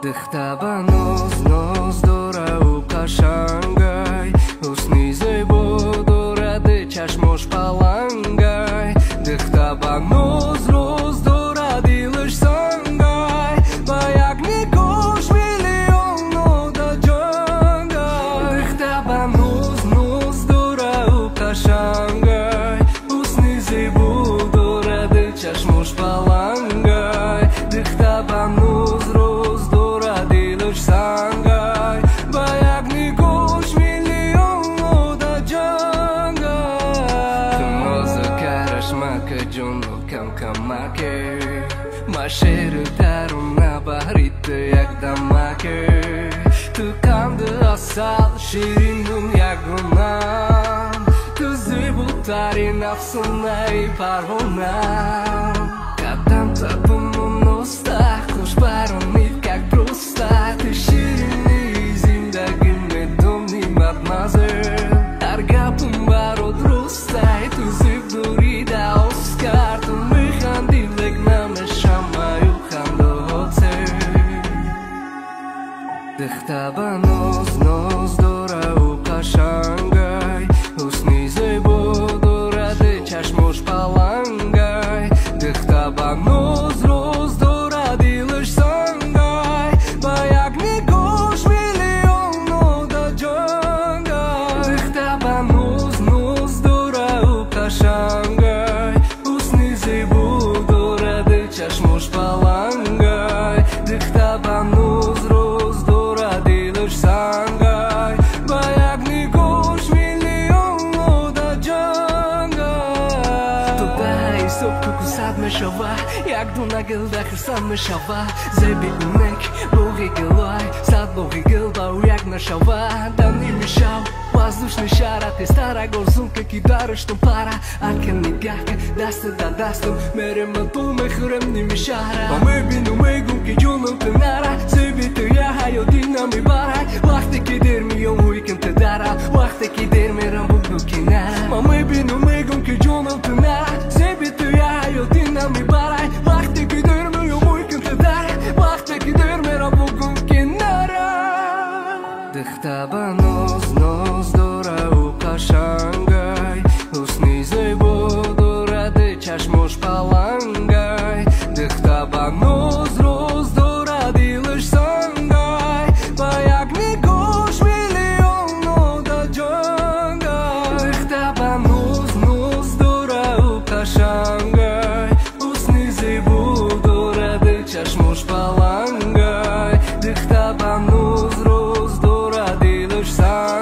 Дихтаба ноз ноз дора ӯ қашангай, ҳусни зебо дорад чашмош палангай. Дихтаба ноз роз дора дилаш сангай, ба як нигоҳш миллион нода ҷангай. Дихтаба ноз ноз дора ӯ қашангай, ҳусни зебо дорад чашмош палангай. Дихтаба ноз роз дора дилаш сангай, ба як нигоҳш миллион нода ҷангай. Ту нозу карашмака ҷону камкамаке, ма шеру таруна баҳри ту якдамаке. Ту қанду асал ширину ягонам, ту зеботарин афсонаи парвонам. Қадам табуму носта хуш баронид как просто. Ту ширини зиндагӣ медони мадмазел, ҳар гапум барот ростай. Ту зеб дорӣ да Оскар, ту механдӣ лек намешамаю хандаҳоте. Дихтаба ноз ноз дора ӯ қашангай, ҳусни зебо дорад чашмош палангай. Дихтаба ноз роз дора дилаш сангай, ба як нигоҳш миллион нода ҷангай. Дихтаба ноз ноз дора ӯ қашангай, ҳусни зебо дорад чашмош палангай. Дихтаба ноз роз дора дилаш сангай, ба як нигоҳш миллион нода ҷангай. Ту ба ҳисоб кукусад мешава, як дона гил да хирсанд мешава. Зеби унек боғи гилай, сад боғи гил ба ӯ як нашава. Да ними шав воздушный шара, тезтара горзунка ки дараштон пара. Ака нигаҳ ка даста да дастам, мерем ту мехӯрем ними шаҳра. Ва мебину мегум ки ҷонам ту нара, зеби ту я ҳаёти намебарай. Вақте ки дер миём ҳуй кун ту дара, вақте ки дер мерам бугӯ ки нара. Ма мебину мегум ки ҷонам ту нара, зеби ту я ҳаёти намебарай. Вақте ки дер миём ҳуй кун ту дара, вақте ки дер мерам бугӯ ки нара. Дихтаба ноз ноз дора ӯ қашангай, ҳусни зебо дорад чашмош палангай. Дихтаба ноз роз дора дилаш сангай, ба як нигоҳш миллион нода ҷангай. Дихтаба ноз ноз дора ӯ қашангай, ҳусни зебо дорад чашмош палангай. Дихтаба ноз роз дора дилаш сангай.